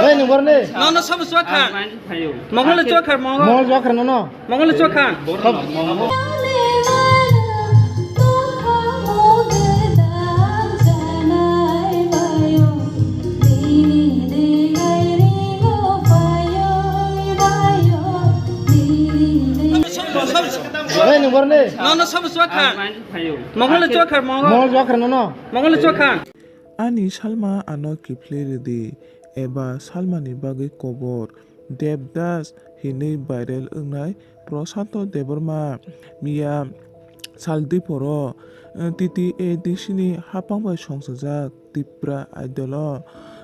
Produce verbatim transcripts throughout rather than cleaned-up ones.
Hey, nung borni. No, no, sabo chua khan. Mongol chua khan, mongol. Mongol chua khan, no, no. Mongol chua khan. Hey, nung borni. No, no, sabo chua khan. Mongol chua khan, mongol. Mongol chua khan, no, no. Mongol chua khan. Ani salma ano kiphilwi rwdi, eba salmani bagwi kobor. Devdas hinwi viral wngnai Prashanto Debbarma miya sal diphoro, eh, T T A D C ni haphang bai songsajak Tipra Idol o,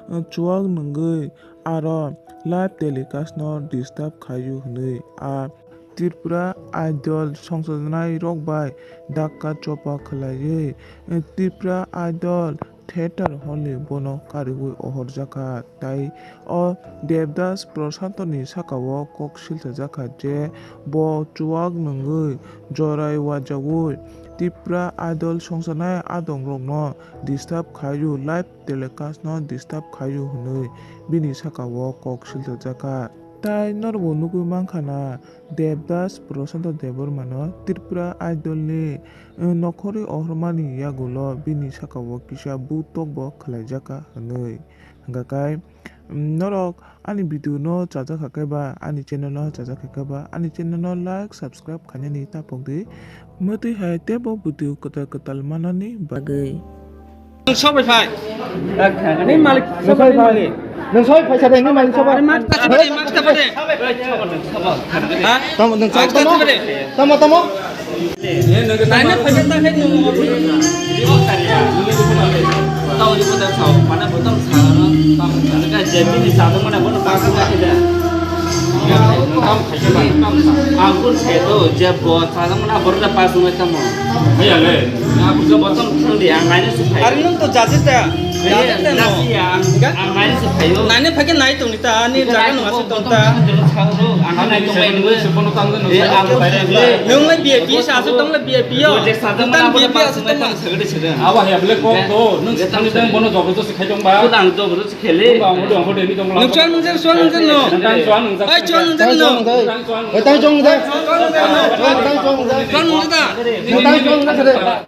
eh, chuwak nwngwi aro live telecast no disturb khaio hwnwi a Tripura Idol songchajaknai rok bai dakka chopa khwlaiwi, eh, Tripura Idol theater hall ni bono kariwi ohorjakha, tai o Devdas Prashanto ni saka o kok silchajakha je bo chuwak nwngwi jorai wajaui Tripura Idol songchajaknai adong rokno disturb khaio, live telecast no disturb khaio hwnwi bini saka o kok silchajakha. Tai norokbo nugwi mankha na, Devdas Prashanto Debbarmano Tripura Idol ni, eh, nokhorwi ohormani yagulo bini saka o kisa butokbo khwlaijakha hwnwi. Hwnkha khe, mm, norok ani video no chajakha khe ba, ani channel no chajakha khe ba, ani channel no like, subscribe khainani tapokdi. Mwtwi hai teibo video kwtal kwtal manani bagwi. Nwng sok bai phai. Ni malik sok bai malik. Nwng sok bai phai sa de, ni malik sok bai. Ari mat ta de, mat ta de. Ha? Tamo nwng sok tamo. Tamo tamo. Nai na phai ta hai nwng. Tao ni ko da sao, mana botol sao no, tamo sa ka je bini sa mana bono pa sa ka da. Ang kun se to je bo sa mana bono da pa sa tamo. Hai ale. Na bujo botol thang di, ang nai na su phai. Ari nwng to jaje ta. Jaje ta no. Ang nai na su phai. Nai na phai khe nai tong ni ta, ani jaga no asu tong ta. Ang nai tong bai ni. Nwng le V I P sa asu tong le V I P yo. Nwng V I P asu tong. Abo hai able ko to, nwng sa ni tang bono jobo to sikhai tong ba. Ang jobo to sikhele. Nwng chuan nwng jan, chuan nwng jan no. Ai chuan nwng jan no. Ai chuan nwng jan. Chuan nwng jan no. Chuan nwng jan.